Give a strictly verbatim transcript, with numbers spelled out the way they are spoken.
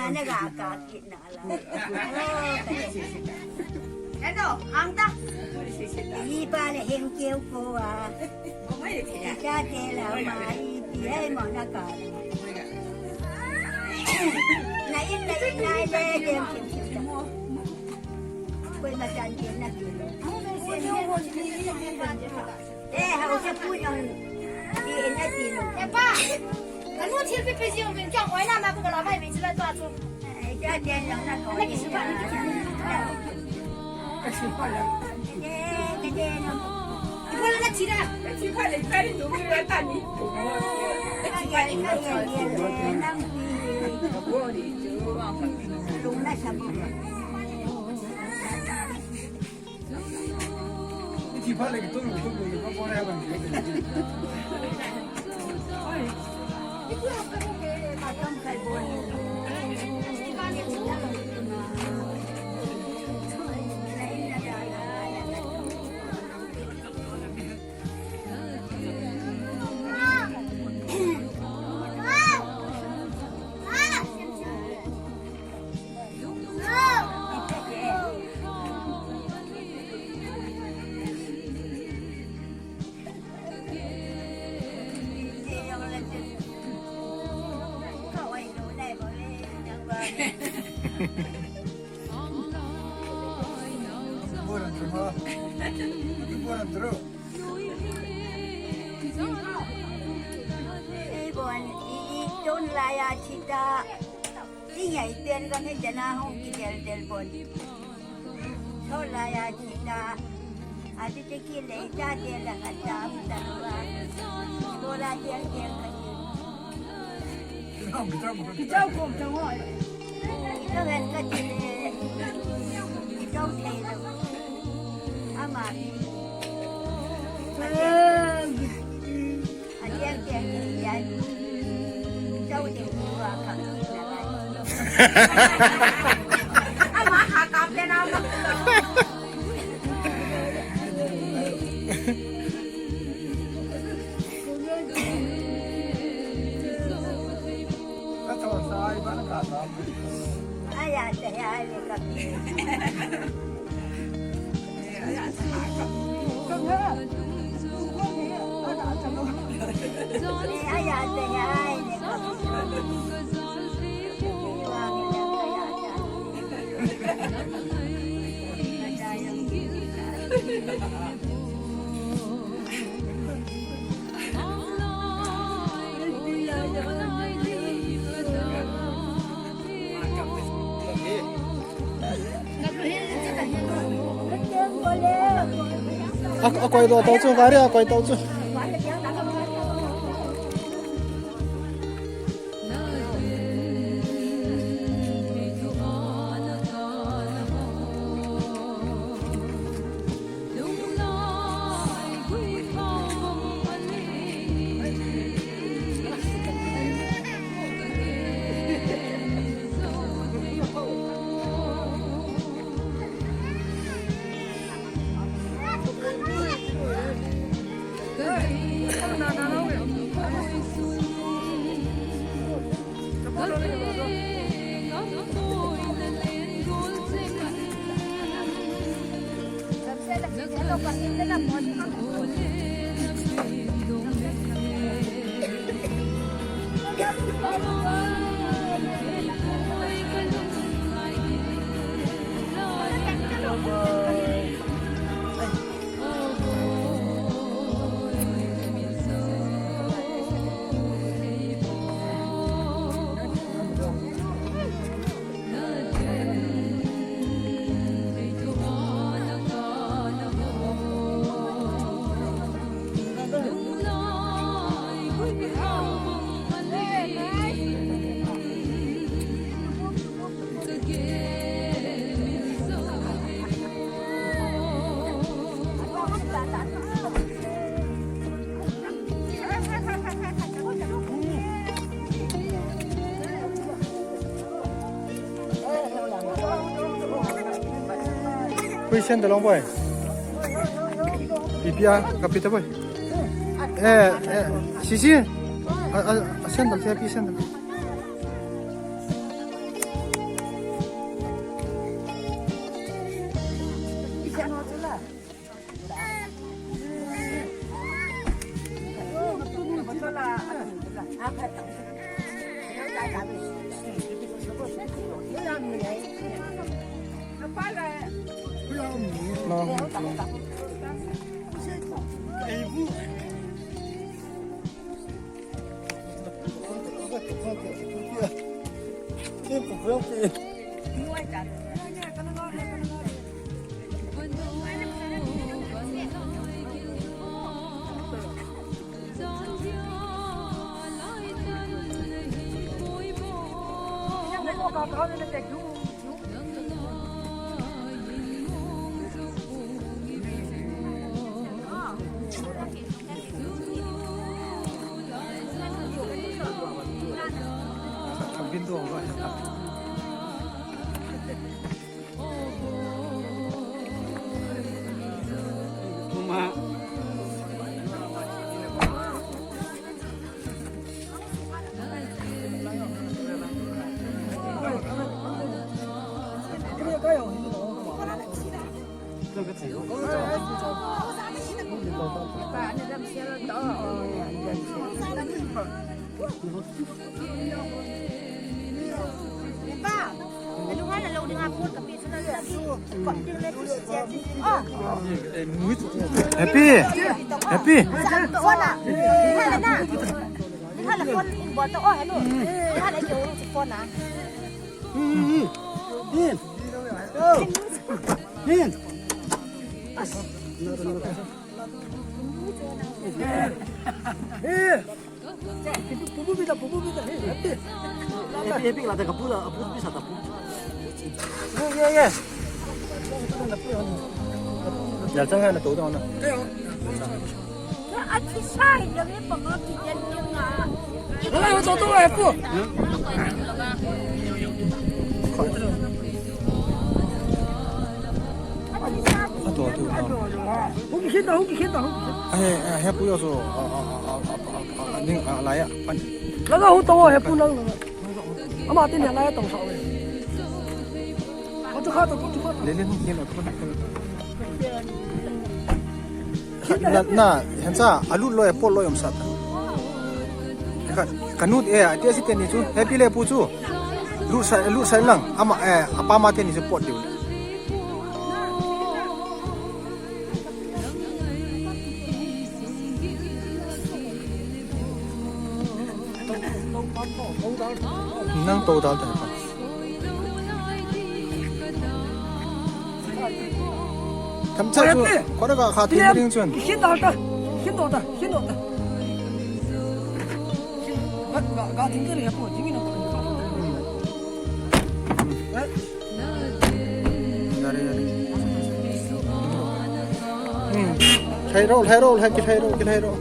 Naga ka kit na la. Hello, hang ta. Ipa le heng keu ko a. Ichate la ma ipi hei mo na ka. Na in, na in, na in, na in. Koi ma chan ke na ke. Eh, hausa pu jong. Di na di lo. Eh, pa. Kanu thil pi pi jong min chong oi na ma pu ka la bai min sila tua chu. Eh, ja de jong na ko. Na ki sila, na ki sila. Ka sila. De, de, de, no. Ibu na sila. Ka sila le, ka le, no, mi ra ta ni. Ka sila le, ka sila le, nang pi. Lung na sa mo. Ei, bon, i, i, tun lai a thi ta. I ngai pen ka me jana hong kidel del bon. Tho lai a thi ta. A thi te ki le ta del la ka ta mu ta lo a. Bo la del del ka ni. Ki chau kom chang hoi. Ki chau ven ka ti le. Ki chau thei lo. Ama. Ama ha ka pe na ma. A, a koi to to chu, gari a koi to chu. Hui, sandal long boy. Ipi a, kapita boy. Eh, eh, sisi. A, a, a sandal, sandal. Happy! Happy! Happy, happy, la da kapu la, apu pi sa ta pu. Ye, ye, ye. Ya chang ha na to da na. Achi sai, ya me pa ma ki jan jan na. Hala, to to, happy. Ato, ato, ato. Hung kikhen ta, hung kikhen ta, hung kikhen ta. Ahe, ahe, pu yo so, a, a, a, ning, a, la ya, pan. Laga hu to, he pu nang. Ama tin ya la ya tong sa we. Ko chu kha to, ko chu kha to. Le, le, hung kikhen ta, hung kikhen ta. Na, na, hansa, alut loi, apot loi, um sat. Ka, ka nut e, ati asi teni chu, happy le pu chu. Lut sa, lut sa lang, ama, eh, apa ma teni chu pot diu. Nang to dal ta pa. Tham cha chu, ko da ka kha ti ring chun. Kikhen dal ta, kikhen dal ta, kikhen dal ta. Ga, ga, ga ding ke le ko, ding na ko. Ya re, ya re. Hmm. Lhai ro, lhai ro, lhai ki lhai ro, ki lhai ro.